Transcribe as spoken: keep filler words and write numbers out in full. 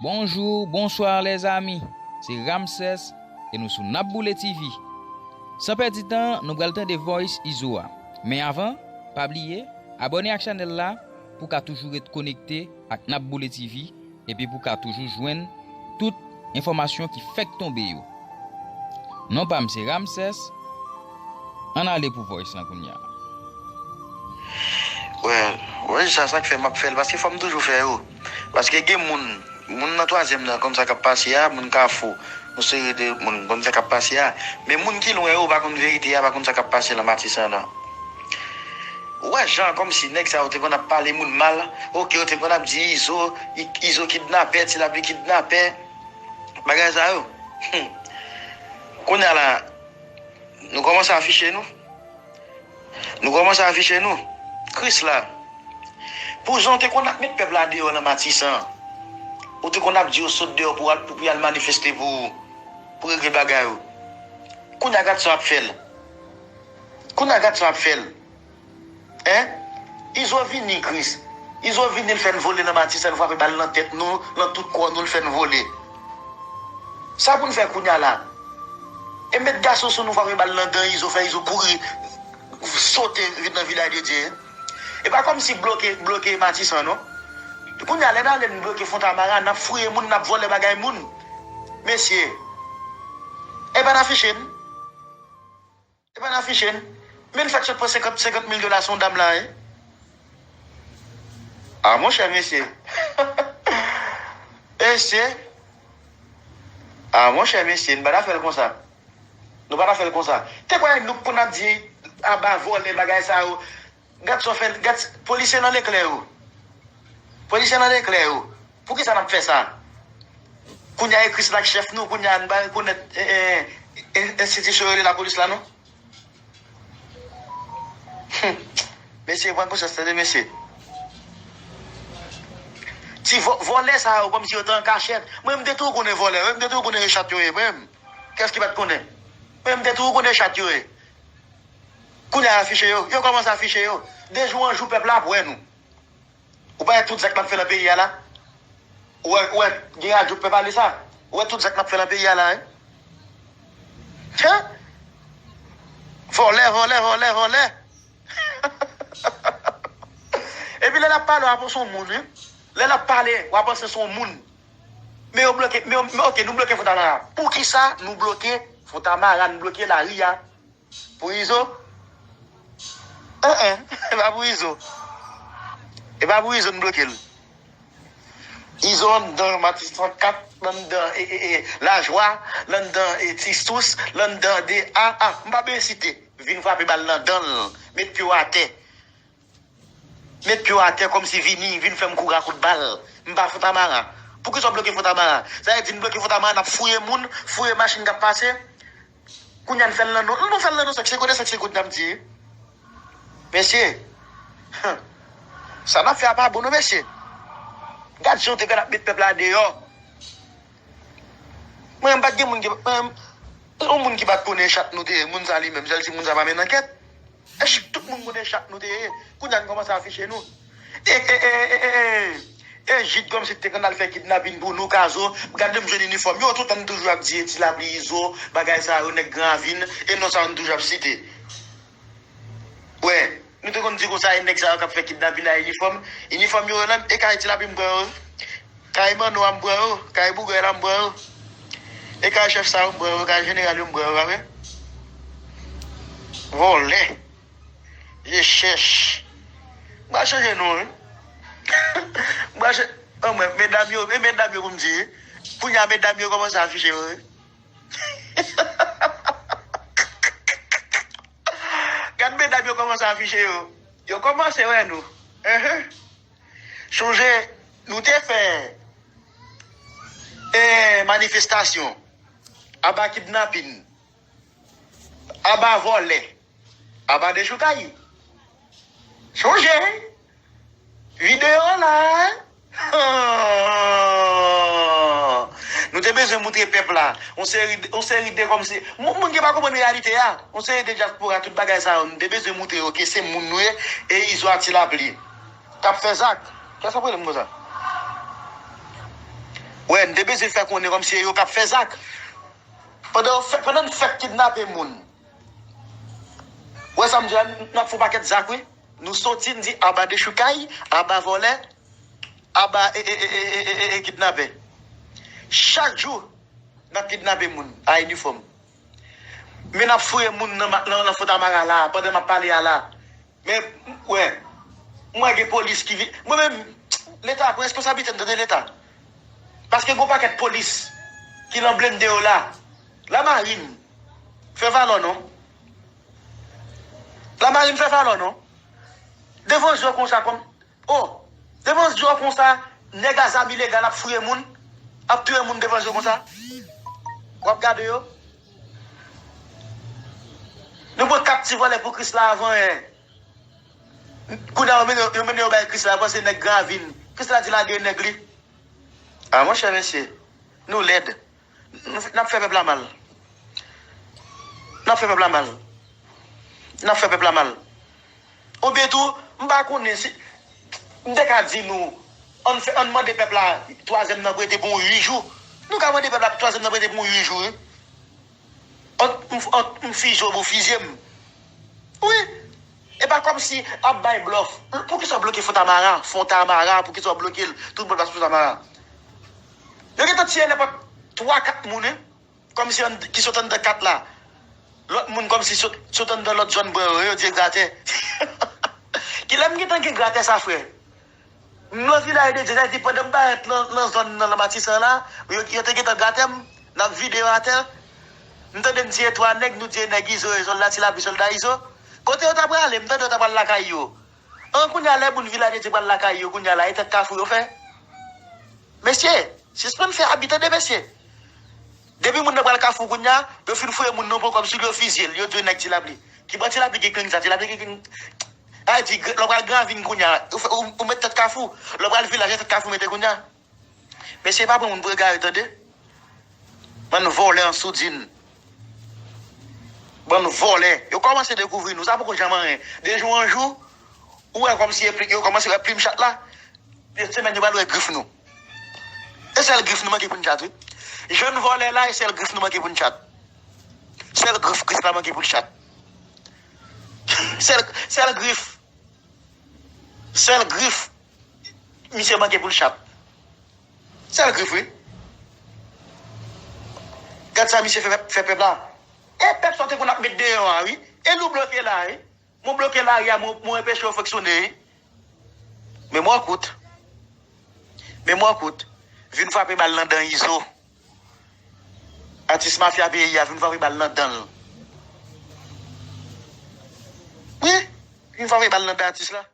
Bonjou, bonswa lèzami. Se Ramsès e nou sou N ap Boule T V. San pèdi tan, nou pral tande voice Izo a. Men avan, pa bliye, abòne ak chanèl la pou w ka toujou ret konekte ak N ap Boule T V epi pou w ka toujou jwenn tout enfòmasyon ki fèk tonbe yo. Non pa m se Ramsès. Ann ale pou voice lan kounye a. Well, well, sa, sa k fè m ap fè l, paske fò m toujou fè yo. Paske gen moun, moun nan twazyèm nan konn sa k ap pase a, moun Kafou, yon seri de moun konn sa k ap pase a. Men moun ki lwen yo pa konn verite a, pa konn sa k ap pase nan Matisan nan. Ou wè jan kòmsi nèg sa yo te konn ap pale moun mal, oke, yo te konn ap di Izo, I- Izo kidnapè, Ti Lapli kidnapè, bagay sa yo. Hmm. Kounye a la, nou kòmanse afiche nou. Nou kòmanse afiche nou. Kris la. Pou jan w te konn ap met pèp la deyò nan Matisan, ou te konn ap di yo sot deyò pou al, pou y al manifeste pou, pou regle bagay yo. Kounye a gad sa w ap fè l. Kounye a gad sa w ap fè l. Hein? Izo vini, Kris. Izo vini, l fè n vole nan Matisan, l frape bal nan tèt nou, nan tout kò nou, l fè n vole. Sa pou n fè kounye a la? E met gason sou nou, frape bal nan dan Izo, fè Izo kouri, sote vin nan Vilaj de Dye. E pa kòmsi bloke, bloke Matisan, non. Kounye a, lè n ale n bloke Fontamara, n ap fouye moun, n ap vòlè bagay moun. Mesye, e pa n afiche n. E pa n afiche n. Men n fèk sot pran senkant, senkant mil dola sou yon dam la, wi. A monchè, mesye. Mesye. A monchè, mesye, n pa ta fè l konsa. Nou pa ta fè l konsa. Te kwè nou k konn ap di aba vòlè bagay sa yo. Gad sa w fè, gad, polisye nan leklè yo. Polisye nan leklè yo. Poukisa n ap fè sa? Kounye a e Kris la k chèf nou, kounye a n pa rekonèt eh, eh, eh, enstitisyon yo rele lapolis la non. Hmm. Mesye, pran konsyans tande mesye. Ti vò- vòlè sa yo kòmsi yo te an kachèt. Mwen m te tou konnen vòlè, mwen m te tou konnen e chat yo ye, mwen menm. Kès ki pa t konnen? Mwen m te tou konnen e chat yo ye. Kounye a afiche yo, yo kòmanse afiche yo. De jou an jou pèp la ap wè nou. Ou pa wè tout zak n ap fè nan peyi a la? Ou wè, ou wè, gen radyo k fè pale sa? Ou wè tout zak n ap fè nan peyi a la, wi? Hen? Vòlè, vòlè, vòlè, vòlè. Epi lè l ap pale, w ap panse yon moun, wi. Lè l ap pale, w ap panse se yon moun. Men yo bloke, men yo, men oke, nou bloke Fontamara. Poukisa nou bloke Fontamara, nou bloke lari a? Pou Izo? En en, e pa pou Izo. E pa pou Izo n bloke l. Izo anndan Matisan kat, l anndan e, e, e, Lajwa, l anndan e, Ti Sous, l anndan de a a. M pa bezwen site. Vin frape bal nan dan l. Met pye w atè. Met pye w atè kòmsi vini, vin fè m kouri a kout bal. M pa Fontamara. Poukisa w bloke Fontamara? Sa vle di n bloke Fontamara, n ap fouye moun, fouye machin k ap pase. Kounye a n fè l nan non. Nou fè l nan non sèk se kote sèk se kote n ap di. Mesye. Sa n ap fè a pa bon non mesye. Gad jan w te konn ap met pèp la deyò. Mwen menm pa t gen moun ki mwen menm yon moun ki pa t konnen chat nou te ye, moun sa li menm, sèl si moun sa pa mennen ankèt. Èske tout moun konnen chat nou te ye? Kounye a n kòmanse afiche nou. E, e, e, e, e, e, e Jid kòmsi te konn al fè kidnapin pou nou, Kazo. Gade m jwenn inifòm yo, toutan n toujou ap di e Ti Lapli, Izo, bagay sa yo, nèg Gran Ravin, e non sa yo n toujou ap site. Wè, nou te konn di konsa, e nèg sa yo k ap fè kidnapin a inifòm. Inifòm yo, e kay Ti Lapli m pran yo. Kay Manno a m pran yo, kay Bougay la m pran yo. E kay chèf sa yo m pran yo, kay jeneral yo m pran yo, pa vre? Vòlè. Je chèch. M pral chanje non, wi. M pral chanje. Anmwey, medam yo, e medam yo pou m di, wi. Kounye a, medam yo kòmanse afiche yo, wi. Gad medam yo kòmanse afiche yo. Yo kòmanse wè nou. Enhen. Chonje, nou te fè eh, manifestasyon, aba kidnapin, aba vòlè, aba dechoukay. Chonje, videyo la, nou te bezwen moutre pèp la yon seri, yon seri de kòmsi moun, moun ki pa konprann reyalite a, yon seri de dyaspora, tout bagay sa yo, nou te bezwen moutre yo ke se moun nou ye, e Izo a Ti Lapli k ap fè zak. Kiyès k ap rele m konsa? Wè, n te bezwen fè konnen kòmsi se yo k ap fè zak. Pandan yo fè, pandan n fèk kidnape moun. Wè sa m di a, n ap fè yon pakèt zak, wi. Nou soti, n di aba dechoukay, aba vòlè, aba e, e, e, e, e, e, e, kidnapè. Chak jou, n ap kidnape moun a inifòm. Men n ap fouye moun nan, ma- nan, nan Fontamara la, pandan m ap pale a la. Men, wè, mwen gen polis ki vin. Mwen menm, Leta pran responsablite m, tande Leta. Paske gen yon pakèt polis ki nan blende yo la. Lamarin, fè valè w non. Lamarin, fè valè w non. Devan zye w konsa kòm, oh, devan zye w konsa, nèg a zam ilegal ap fouye moun, ap touye moun devan zye w konsa. W ap gade yo. Nou pran kat ti vòlè pou Krisla avan yè. Kounye a yo mennen, yo mennen yo bay Krisla, panse nèg Gran Ravin. Krisla di lage nèg li. A monchè mesye, nou lèd. N ap fè pèp la mal. N ap fè pèp la mal. N ap fè pèp la mal. Oubyen tou, m pa konnen si m te ka di nou, ann fè, ann mande pèp la twazyèm nan prete pou yon uit jou. Nou ka mande pèp la twazyèm nan prete pou yon uit jou, wi. Ant m, ant m fizye w, ou fizye m. Wi. E pa kòmsi ap bay blòf. Poukisa w bloke Fontamara? Fontamara, poukisa w bloke l? Tout moun pase Fontamara. Yo gentan tiye nenpòt twa, kat moun, wi. Kòmsi ki sot anndan kat la. Lòt moun kòmsi sot, sot anndan lòt zòn bò yo, yo di e gratè. Kilè m gentan gen gratè sa, frè? M nan vilaj de Dye, sa vle di pandan m parèt nan, nan zòn nan, nan Matisan la, yo, yo te gentan gratè m, n ap vide yo atè. M tande m tiye twa nèg, nou tiye nèg Izo, e sòlda Ti Lapli, sòlda Izo. Kote yo ta prale? M tande yo ta pral lakay yo. An, kounye a, lè moun vilaj de Dye pral lakay yo, kounye a la, e tèt kafou yo fè. Mesye, sispann fè abi, tande, mesye. Depi moun nan pral kafou kounye a, yo fin fouye moun nan pokòm sou li, yo fizye l, yo di nèg Ti Lapli. Ki bò Ti Lapli ki kring sa? Ti Lapli ki kring. A di, lè w pral Gran Ravin kounye a, ou fè, ou, ou met tèt kafou. Lè w pral vilaj, e tèt kafou mete kounye a. Mesye, pa pran moun pou egare, tande. Bann vòlè an soudin. Bann vòlè. Yo kòmanse dekouvri nou. Sa poko janm anyen. De jou an jou, ou wè kòmsi yo kòmanse wè plim chat la. Semèn yo pral wè grif nou. E sèl grif nou manke pou n chat, wi. Jèn vòlè la, e sèl grif nou manke pou n chat. Sèl grif Krisla manke pou l chat. Sèl, sèl grif. Sèl grif misye manke pou l chat. Sèl grif, wi. Gad sa misye fè, fè pèp la. E pèp sa w te konn ap met deyò a, wi. E nou bloke la, wi. Mwen bloke lari a, mwen, mwen anpeche yo fonksyone, wi. Memwa kout. Memwa kout. Vin frape bal nan dan Izo. Atis mafya peyi a vin frape bal nan dan l. Wi, vin frape bal nan dan atis la.